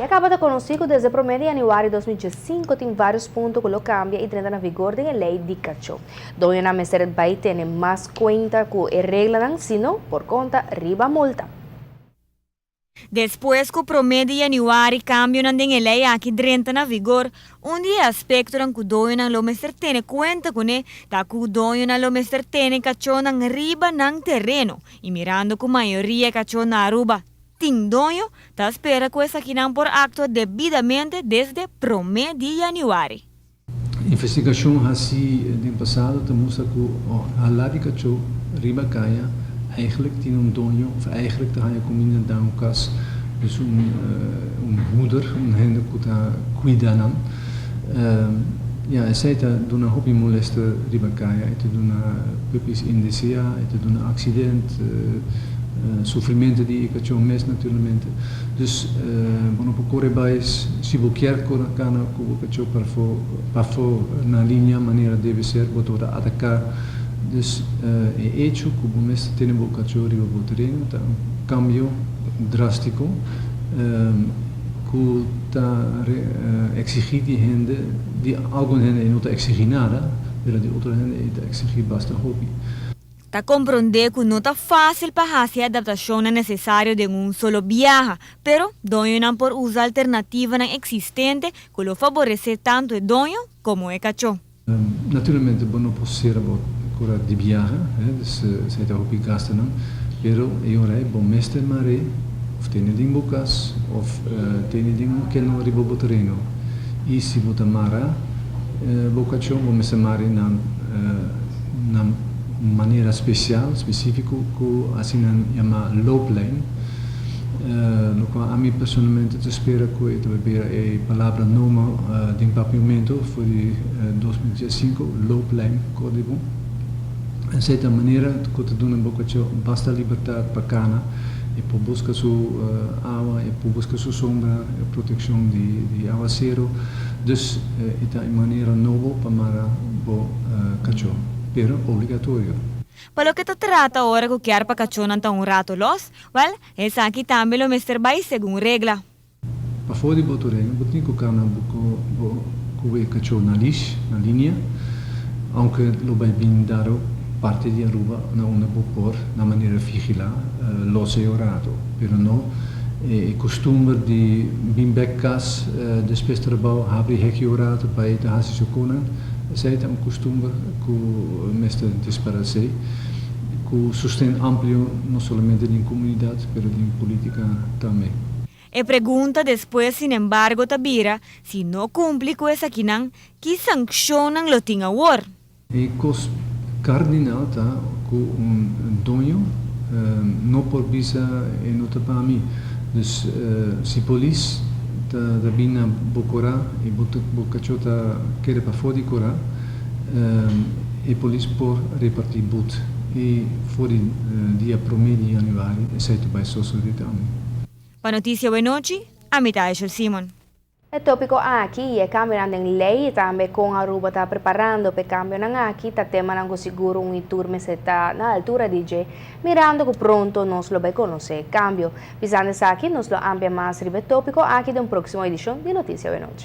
Ya caba ta conoci cu desde prome di januari 2015 tin varios punto cu lo cambia y drenta na vigor den e ley di cacho. Doñonan mester bay tene mas cuenta cu e reglanan, sino por conta riba multa. Despues cu prome di januari cambionan den e ley aki drenta na vigor, un di e aspectonan cu doñonan lo mester tene cuenta cune ta cu doñonan lo mester tene cachonan riba nan tereno y mirando cu mayoria cacho na Aruba tin doño, ta spera cu esakinan por actua debidamente desde prome di januari. Investigacion haci den pasado ta mustra cu hala di cacho riba caya eigenlijk tin un doño of eigenlijk ta haya cuminda den un cas, dus un hoeder, un hende cu ta cuida nan. Ja, esey ta duna hopi molester riba caya, e ta duna puppies indesea, e ta duna accident, sufrimento di e cacho mes naturalmente. Dus bo no por core bay si bo kier cana cu bo cacho pafo na linea manera debe ser, bo ta ataca. Dus e hecho cu bo mester tene bo cacho riba bo tereno ta un cambio drastico cu ta exigi di hende, di algun hende no ta exigi nada, pero di otro hende ta exigi basta hopi. Ta comprende cu no ta facil pa haci adaptacion necesario den un solo biaha, pero doñonan por usa alternativanan existente cu lo favorece tanto e doño como e cacho. Naturalmente, bo no por cera bo cura di biaha, dus esey ta hopi gastonan, pero e ora bo mester mare of tene den bo cas of tene den un kennel riba bo tereno. Y si bo ta mara bo cacho, bo mester mare na manera special, specifico, cu asina yama looplijn. Lo cual ami personalmente ta spera cu e ta bira e palabra normal den Papiamento for di 2015, looplijn codigo. En cierta manera cu ta duna bo cacho basta libertad pa cana y por busca su awa, y por busca su sombra, y proteccion di awacero. Dus ta un manera nobo pa mara bo cacho, pero obligatorio. Pa loke ta trata ora cu kier pa cachonan ta un rato los, wel, esaki tambe lo mester bay segun regla. Pafo di bo tereno, bo tin cu cana bo cu e cacho na leash, na linea, aunke lo bay bin dado parti di Aruba na unda bo por, na manera vigila, los e rato, pero no e costumber di bin bek cas despues trabou, habri heki un rato pa e ta haci su conan, esey ta un costumber cu mester disparece, cu sosten amplio no solamente den comunidad, pero den politica tambe. E pregunta despues, sin embargo, ta bira, si no cumpli cu esakinan, ki sanccionnan lo tin awor? E cos cardinal ta cu un doño no por bisa e no ta pa mi. Dus si polis ta bin na bo cora y bo cacho ta kere pafo di cora, e polis por reparti boet. Y for di dia 1 di januari esey ta bay sosode tambe. Pa Noticia Awenochi, ami ta Aishel Simon. E topico aki e cambio den ley tambe con Aruba ta preparando pa cambio aki ta tema cu sigur un y tur mester ta na altura di dje, mirando cu pronto nos lo bay conoce cambio. Pisando aki nos lo amplia mas riba e topico aki den un proximo edicion di Noticia Awenochi.